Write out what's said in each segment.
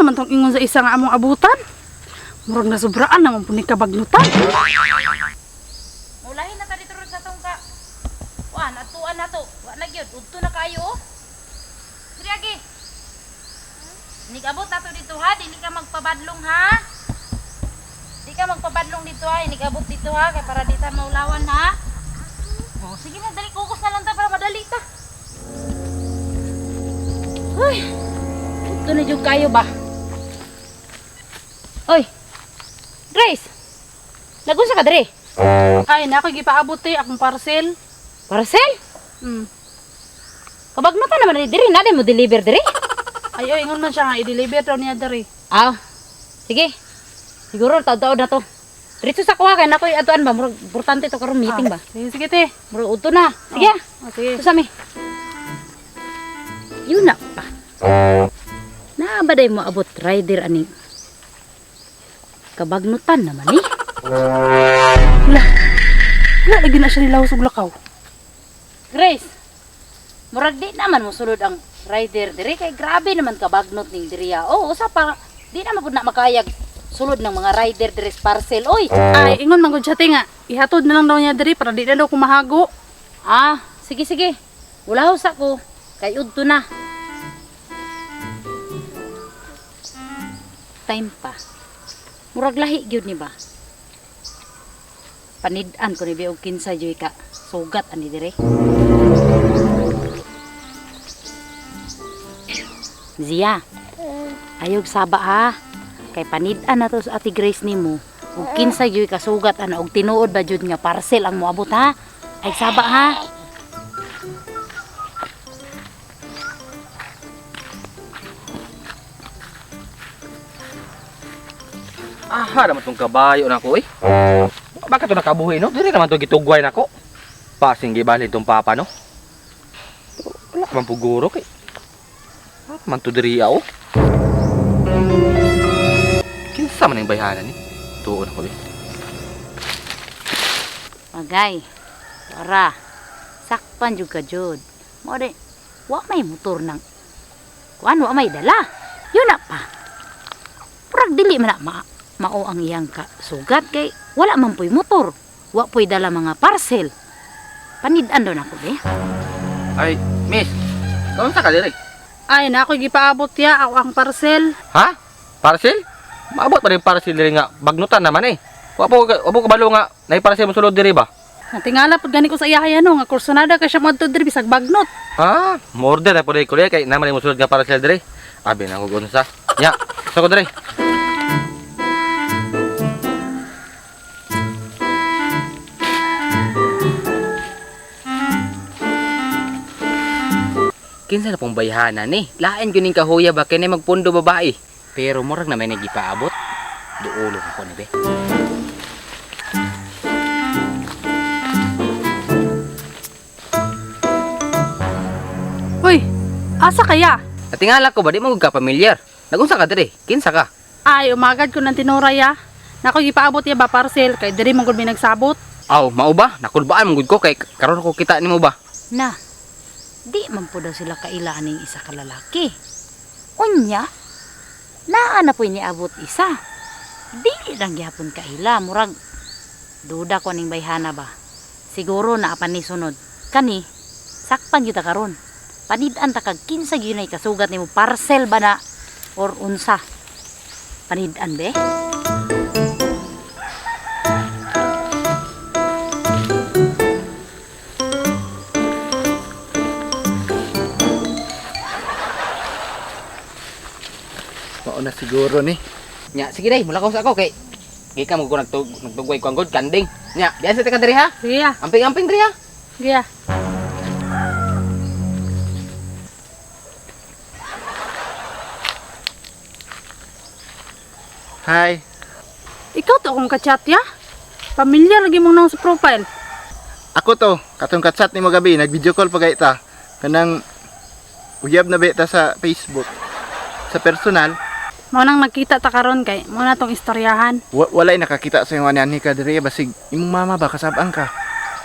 naman tong ingon sa isa nga among abutan? Murag nasubraan naman po ni kabagnutan. Mulahin na ta dito ron sa tong ka. Kuan, atuan na to. Wa na gyud, udto na kayo oh. Diri agi. Nigabot na to dito ha, dili ka magpabadlong ha. Di ka magpabadlong dito ha, nigabot dito ha kay para di ta maulawan ha. Oh, sige na, dali kukos na lang ta para madali ta. Uy. Udto na jud kayo ba? Oy. Grace. Nagunsa ka diri? Ay, na ako gipaabot eh, akong parcel. Parcel? Mm. Kabagnutan naman ni diri, na mo deliver diri. Ay, oy, ingon man siya nga i-deliver daw niya diri. Ah, sige. Siguro taud-taud na to. Diretso sa kuha kay nakoy atuan ba murag importante to karon meeting ba. Sige, sige te. Murag udto na. Sige. ah. Oh, sige. Ito sa mi. Yun na pa. Naa ba day mo abot rider ani? Kabagnutan naman eh. Wala. Wala lagi na siya nilawas og lakaw. Grace. Murag di naman mo sulod ang rider diri kay grabe naman kabagnot ning diriya. Oh, usa pa di naman pud na makayag sulod ng mga rider diri sa parcel oy. Ay, ingon man gud siya te nga. Ihatod na lang daw niya diri para di na daw kumahago. Ah, sige sige. Wala sa ko. Kay udto na. Time pa. Murag lahi gyud ni ba? Panid-an ko ni bi og kinsa joy ka. Sugat ani dire. Zia. Ayog saba ha. Kay panid-an na to sa Ate Grace nimo. Og kinsa gyud ka sugat ana og tinuod ba jud nga parcel ang moabot ha? Ay saba ha. Aha naman tong kabayo nako eh. Bakit to nakabuhi no? Dili naman to gitugway nako. Pasing gibalhin tong papa no. Pero wala man puguro kay. Wala man to diri oh. Kinsa man ang bayhanan ni? Tuon ako eh. Magay. Tara. Sakpan jud ka jud. Mo di wa may motor nang kuan wa may dala. Yun na pa. Murag dili man na mao ang iyang ka sugat kay wala man puy motor. Wa puy dala mga parcel. Panid-an daw nako be. Ay, miss. Kaunsa ka diri? Ay, na ako gipaabot ya ako ang parcel. Ha? Parcel? Maabot pa rin parcel diri nga bagnutan naman eh. Wa po kabalo nga nay parcel mo sulod diri ba? Natingala pud gani ko sa iya no nga kursonada kay siya moadto diri bisag bagnot. Ha? Mo-order na po diri kuya kay naman mo sulod nga parcel diri. Abi na ko unsa. Nya, sa ko diri. Kinsa na pong bayhana ni? Lain gyud ning kahuya ba kini magpundo babae. Pero murag na may nagipaabot. Duulo ko ni be. Uy, asa kaya? Natingala ko ba di mo ka pamilyar? Nagunsa ka diri? Kinsa ka? Ay, umagad ko ng tinura ya. Nako gipaabot ya ba parcel kay diri man gud may nagsabot. Aw, mao ba? Nakulbaan man gud ko kay karon ko kita nimo ba? Na. Di man po daw sila kaila aning isa ka lalaki. Unya, naa na po'y niabot isa. Dili lang gyapon kaila, murag duda ko aning bayhana ba. Siguro naa pa ni sunod. Kani, sakpan gyud ta karon. Panid-an ta kag kinsa gyud nay kasugat nimo parcel ba na or unsa. Panid-an be? Mao na siguro ni. Nya, sige day, mula ko sa ako kay gikan mo ko nagtugway ko ang good kanding. Nya, diyan sa ka diri ha. Sige ya, Amping-amping diri ha. sige ya. Hi. Ikaw to akong kachat ya. Pamilyar lagi mong nang sa profile. Ako to, katong kachat nimo gabi, nag-video call pa kay ta. Kanang uyab na beta sa Facebook. Sa personal, Mao nang nagkita ta karon kay mo na tong istoryahan. Walay nakakita sa imo ani ka diri basig imong mama ba kasabang ka.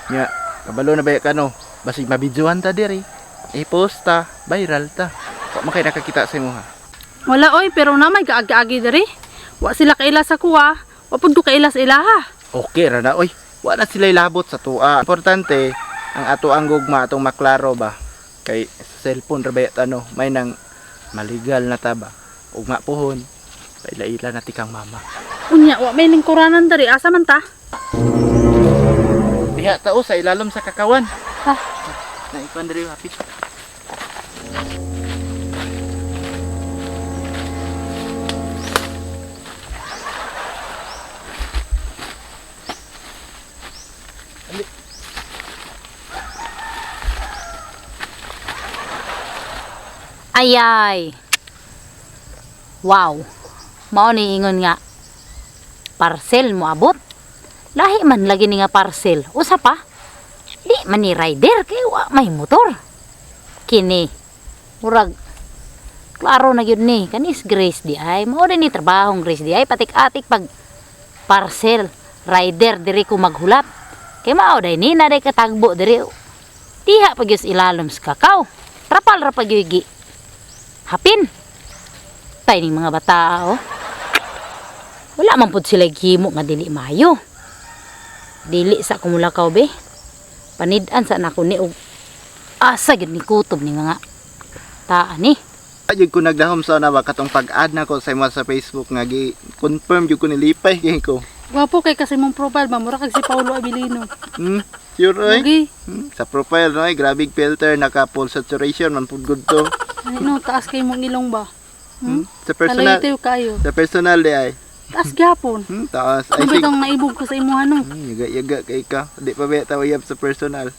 Nya, kabalo na ba ka no? Basig mabidyohan ta diri. I-post ta, viral ta. Wa man kay nakakita sa imo ha. Wala oy, pero na may gaagi-agi diri. Wa sila kaila sa kuha. Wa pud ko kaila sa ilaha. Okay ra na oy. Wa na sila labot sa tuwa. Importante ang ato ang gugma atong maklaro ba. Kay sa cellphone ra ba yata, no, may nang maligal na ta ba. Ugma pohon. Paila-ila na ti kang mama. Unya, wa may lingkuranan diri. Asa man ta? Diha tao sa ilalom sa kakawan. Ha? Naikuan diri hapit. Ayay. Wow. Mao ni ingon nga parcel mo abot. Lahi man lagi ni nga parcel. Usa pa. Di man ni rider kay wa may motor. Kini murag klaro na gyud ni kanis Grace di ay mao din ni trabahong Grace di ay patik-atik pag parcel rider diri ko maghulat. Kay mao day ni na day katagbo diri. Diha pa gyud sa ilalom sa kakao. Trapal ra pa gyud gi hapin. Tay ning mga bata oh. Wala man pud sila gihimo nga dili maayo. Dili sa kumulakaw be. Panid-an sa nako ni og asa gyud ni kutob ni mga taa ni. Jud ko nagdahom sa una ba katong pag-add na ko sa imo sa Facebook nga gi confirm jud ko nilipay kay ko. Gwapo kay kasi mong profile ba mura kag si Paulo Abilino. Sure oy. Lagi. Sa profile no, ay grabe filter naka full saturation man pud good to. Ay, no, taas kay mong ilong ba? Sa personal Talayo kayo. sa personal di ay. Taas gyapon. Taas Ano ay ba sig. itong naibog ko sa imuha no? Yaga yaga kay ka. Di pa ba tawag sa personal.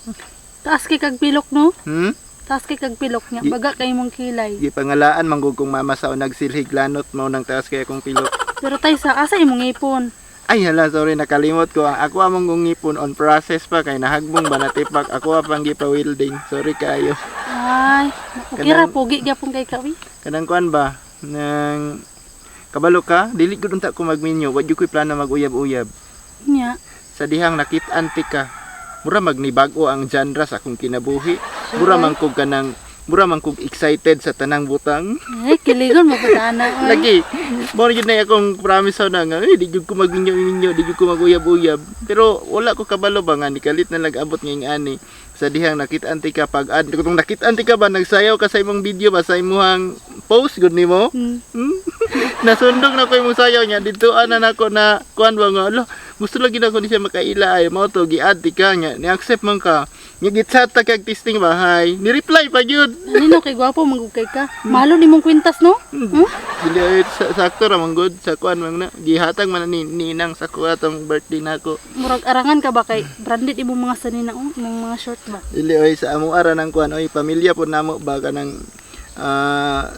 Taas kay kag pilok no? Hmm? Taas kay kag pilok niya. Baga kay mong kilay. Gipangalaan manggug kong mama sa unag silhig lanot mao nang taas kay akong pilok. Pero tay sa asa imong ipon. Ay hala, sorry nakalimot ko. Ang ako among ngipon on process pa kay nahagbong ba natipak ako pang gipa-welding. Sorry kayo. Ay, okay ra pogi gyapon kay kawi. Kanang kuan ba nang kabalo ka dili gud unta ko magminyo, wa jud ko'y plano mag-uyab-uyab. Nya. Sa dihang nakit-an ti ka, mura magnibag-o ang genre sa akong kinabuhi. Mura man kog kanang mura man kog excited sa tanang butang. Ay, kiligon mo pa ana oy. Lagi mo gyud na akong promise sa una nga, "Ay, di jud ko magminyo-minyo, di jud ko maguyab-uyab." Pero wala ko kabalo ba nga nikalit na nag-abot ngayong ani sa dihang nakit-an ti ka pag add kung nakit-an ti ka ba nagsayaw ka sa imong video ba sa imong post gud nimo. Nasundog na ko imong sayaw niya dito ana nako na kuan ba nga ala gusto lagi na ko ni siya makaila ay mao to gi-add ti ka niya ni accept man ka niya gitchat ta kag testing ba hi ni reply pa gyud. Nino kay gwapo manggug kay ka. Mahalo nimong kwintas no? Dili ay sakto ra man gud sa kuan man na gihatag man ni ninang sa kuha tong birthday nako. Murag arangan ka ba kay branded imong mga sanina oh, imong mga short ba. Dili oy sa amo ara ng kuan oy pamilya po namo ba kanang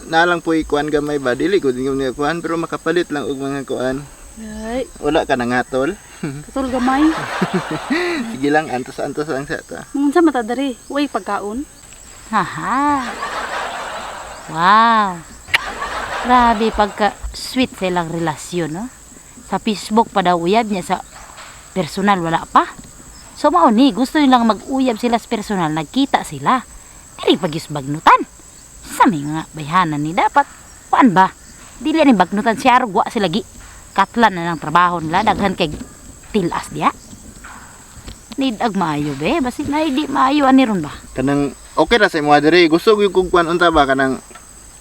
nalang po kuan gamay ba dili ko din niya kuan pero makapalit lang og mga kuan. Ay, Wala ka nangatol. katol gamay. Sige lang antos-antos lang sa ta. Unsa mata diri? Way pagkaon. Haha. Wow. Grabe pagka sweet sa ilang relasyon, no? Sa Facebook pa daw uyab niya, sa personal wala pa. So mao ni gusto nilang mag-uyab sila sa personal, nagkita sila. Dili pa gyud bagnutan. Sa may mga bayhanan ni dapat kuan ba? Dili ni bagnutan siya arog wa sila gi katlan na ng trabaho nila daghan kay tilas diya. Need ag maayo be, basig na di maayo ani ron ba? Kanang okay ra sa imo diri gusto gyud kog kuan unta ba kanang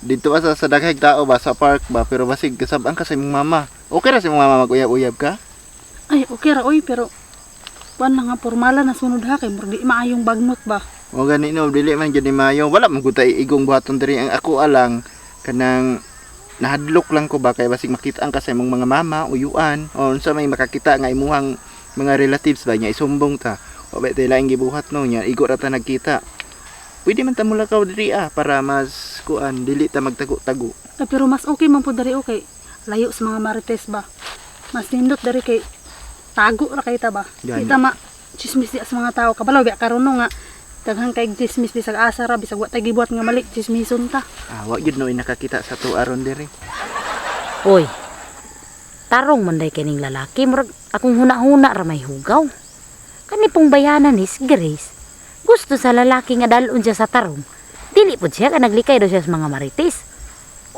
dito ba sa daghang tao ba sa park ba pero basig kasab-an ka sa imong mama. Okay ra sa imong mama mag-uyab-uyab ka? Ay, okay ra oy pero kuan na nga pormala na sunod ha kay murag di maayong bagnot ba. O gani no, dili man gyud ni maayo. Wala man gud tay igong buhaton diri ang ako alang kanang nahadlok lang ko ba kay basig makita ang ka sa imong mga mama, uyuan o unsa may makakita nga imuhang mga relatives ba niya isumbong ta. O ba tay laing gibuhat no niya igo ra ta nagkita. Pwede man ta mulakaw diri ah para mas kuan dili ta magtago-tago. Ay, pero mas okay man po diri okay. Layo sa mga marites ba. Mas nindot diri kay tago ra kay ta ba. Gani. Di ta ma chismis di sa mga tao kabalo ba karon no nga daghan kay chismis bisag asa ra bisag wa tay gibuhat nga mali chismison ta. Ah, wa gyud no nakakita sa tuwa ron diri. Oy. Tarong man day kining lalaki murag akong huna-huna ra may hugaw. Kani pong bayanan ni si Grace. Gusto sa lalaki nga dalon siya sa tarong. Dili pud siya ka naglikay daw siya sa mga marites.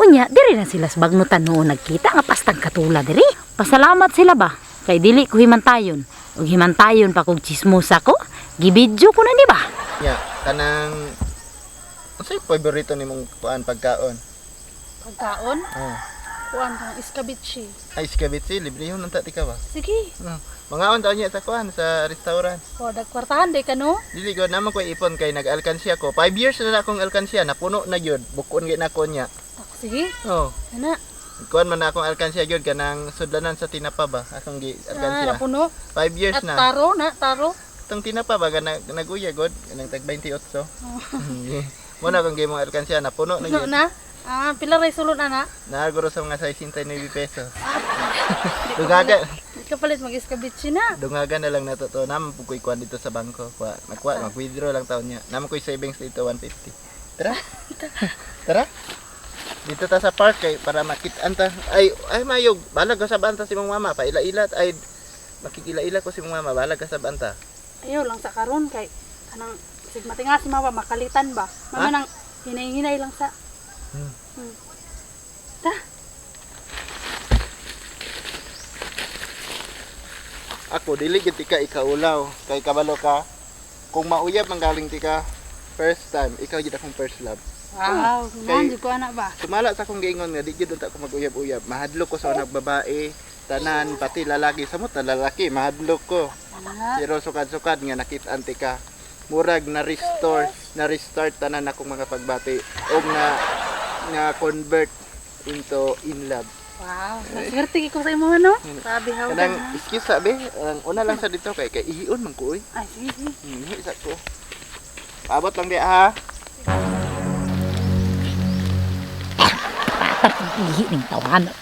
Unya, diri na sila sa bagnutan noon nagkita nga pastang katula diri. Pasalamat sila ba? Kay dili ko himantayon. Ug himantayon pa kog chismosa ko, gibidyo ko na di ba? Nya, kanang unsay paborito nimong kuan pagkaon? Pagkaon, Oh. kuan kang iskabitsi. Ay, iskabitsi, libre yun unta tika ba? Sige. Oh. Mangaon taon niya sa kuan sa restaurant. O dagkwartahan day ka no. Dili ko naman ko ipon kay nag-alkansya ko. 5 years na na akong alkansya, napuno na gyud. Bukon gyud na ko niya. Ako sige. Oh. Ana. Kuan man na akong alkansya gyud kanang sudlanan sa tinapa ba? Akong gi Ah, alkansya. napuno. 5 years At na. taro na, taro. Itong tinapa ba kana naguya god kanang tag 28. Mo na akong gimong alkansya napuno na Puno gyud. na. Ah, pila ray sulod ana. Naaguro sa mga 69 pesos. Dungaga, Di ka palit mag-iskabitsi na. dungaga na lang nato to. Naman po ko'y kuan dito sa bangko. Kuha, magkuha, mag-withdraw lang taon niya. Naman ko'y savings dito 150. Tara. Tara. Dito ta sa park kay para makit-an ta. Ay, ay mayog, balag ka sa banta si mong mama. Paila-ila ay makikila-ila ko si mong mama, balag ka sa banta. Ayaw lang sa karon kay kanang sig matinga si mama makalitan ba. Mama Ha? nang hinay-hinay lang sa. Hmm. Ta. Ako dili gid tika ikaulaw kay kabalo ka. Kung mauyab man galing tika first time, ikaw gid akong first love. Wow, Kay- man jud ko ana ba. Sumala sa akong giingon nga di gyud unta ko mag-uyab-uyab. Mahadlok ko sa unang babae, tanan pati lalaki samot na lalaki, mahadlok ko. Ana. Pero sukad-sukad nga nakit-an tika. Murag na restore, na restart tanan akong mga pagbati og na na convert into in love. Wow, swerte ko sa imo no. Sabi haw. Kanang excuse sabi, ang una lang sa dito kay kay ihion man ko oy. Ay sige, sige. Ihi sa ko. Paabot lang di ha. Ihi ning tawanan.